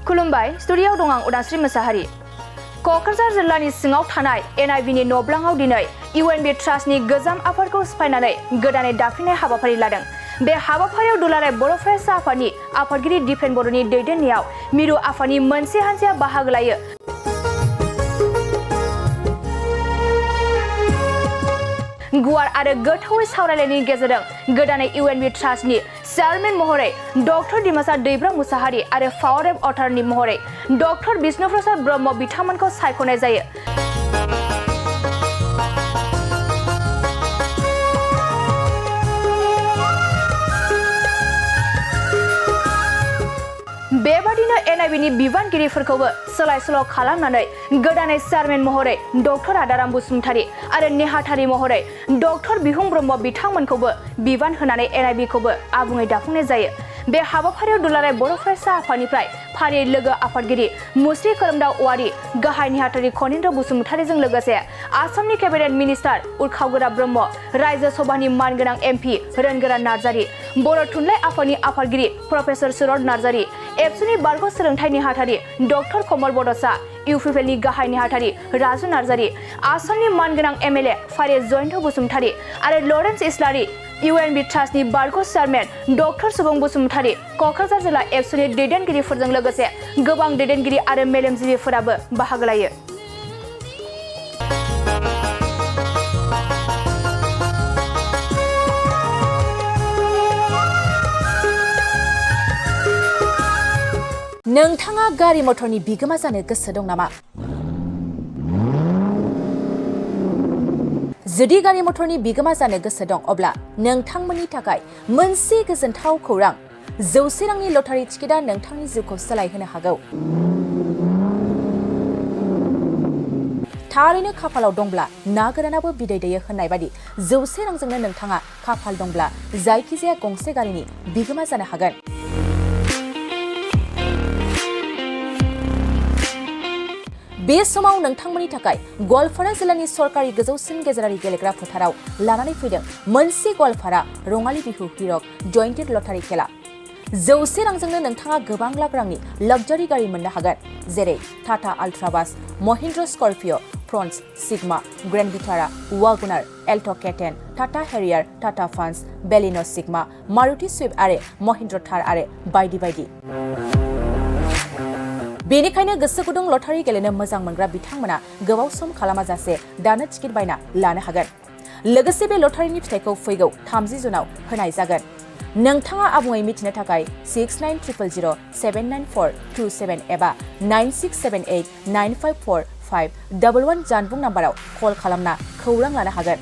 खुलुमबाय स्टुडिय'आव दं आं उदांस्रि मोसाहारि क'क्राझार जिल्लानि सिङाव थानाय NIB नि न'ब्लाङाव दिनै UNB ट्रास्टनि गोजाम आफादखौ सिफायनानै गोदानै दाफिननाय हाबाफारि लादों। बे हाबाफारियाव दुलाराय बर' फरायसा आफादनि आफादगिरि दिपेन बर'नि दैदेननायाव मिरु आफादनि मोनसे हान्जाया बाहागो लायो। गुवार आरो गोथौवै सावरायलायनायनि गेजेरजों गोदानै UNB ट्रास्टनि चेयारमेन महरै डक्टर दिमासा दैब्रां मुसाहारि आरो फाउन्डार अफ अथॉरिटी महरै डक्टर बिष्णु प्रसाद ब्रह्म बिथांमोनखौ सायख'नाय जायो। बेबादिनो NIB नि बिबानगिरिफोरखौबो सोलाय-सोल' खालामनानै गोदानै चेयारमेन महरै डक्टर आदाराम बसुमतारी आरो नेहाथारि महरै डक्टर बिहुं ब्रह्म बिथांमोनखौबो बिबान होनानै NIB खौबो आबुङै दाफुंनाय जायो। बे हाबाफारियाव दुलाराय बर' फरायसा आफादनिफ्राय फारियै लोगो आफादगिरि मुस्रि खोरोमदाव औवारी, गाहाय नेहाथारि खनीन्द्र बसुमतारीजों लोगोसे आसामनि केबिनेट मिनिस्टार उरखावगोरा ब्रह्म, रायजो सभानि मानगोनां MP रोनगोरा नार्जारी, बर' थुनलाइ आफादनि आफादगिरि प्रफेसर सुरत नार्जारी, एबसुनि बारग' सोलोंथाइ नेहाथारि डक्टर कमल बड'सा, इउपिपिएलनि गाहाय नेहाथारि राजु नार्जारी, आसामनि मानगोनां MLA फारियै जयन्त बसुमतारी आरो लरेन्स इस्लारि, UNB ट्रास्टनि बारग' चेयारमेन डक्टर सुबुं बसुमतारी, क'क्राझार जिल्ला एबसुनि दैदेनगिरिफोरजों लोगोसे गोबां दैदेनगिरि आरो मेलेमजिबिफोराबो बाहागो लायो। नोंथाङा गारि मटरनि बिगोमा जानो गोसो दं नामा? जुदि गारि मटरनि बिगोमा जानो गोसो दं अब्ला नोंथांमोननि थाखाय मोनसे गोजोनथाव खौरां, 100 रांनि लटारि टिकेटआ नोंथांनि जिउखौ सोलायहोनो हागौ। थारैनो खाफालाव दंब्ला ना गोरानाबो बिदै दैयो होननाय बादि 100 रांजोंनो नोंथाङा खाफाल दंब्ला जायखिजाया गंसे गारिनि बिगोमा जानो हागोन। बे समाव नोंथांमोननि थाखाय गवालपारा जिल्लानि सरकारि गोजौसिन गेजेरारि गेलेग्रा फोथाराव लानानै फैदों मोनसे गवालपारा रङाली बिहु हिरक जयन्टेड लटारि खेला। 100 रांजोंनो नोंथाङा गोबां लाख रांनि लाक्जारि गारि मोननो हागोन, जेरै टाटा आल्ट्रा बास, Mahindra Scorpio', Fronx, Sigma, grand Vitara, WagonR, Alto' K ten, Tata Harrier, Tata Punch, Baleno' Sigma, Maruti Swift आरो महिन्द्र थार आरो बायदि बायदि। बेनिखायनो गोसो गुदुं लटारि गेलेनो मोजां मोनग्रा बिथांमोना गोबाव सम खालामाजासे दानो टिकेट बायना लानो हागोन। लोगोसे बे लटारिनि फिथाइखौ फैगौ 30 जुनाव होनाय जागोन। नोंथाङा आबुङै मिथिनो थाखाय 6900079427 एबा 9678954511 जानबुं नाम्बाराव कल खालामना खौरां लानो हागोन।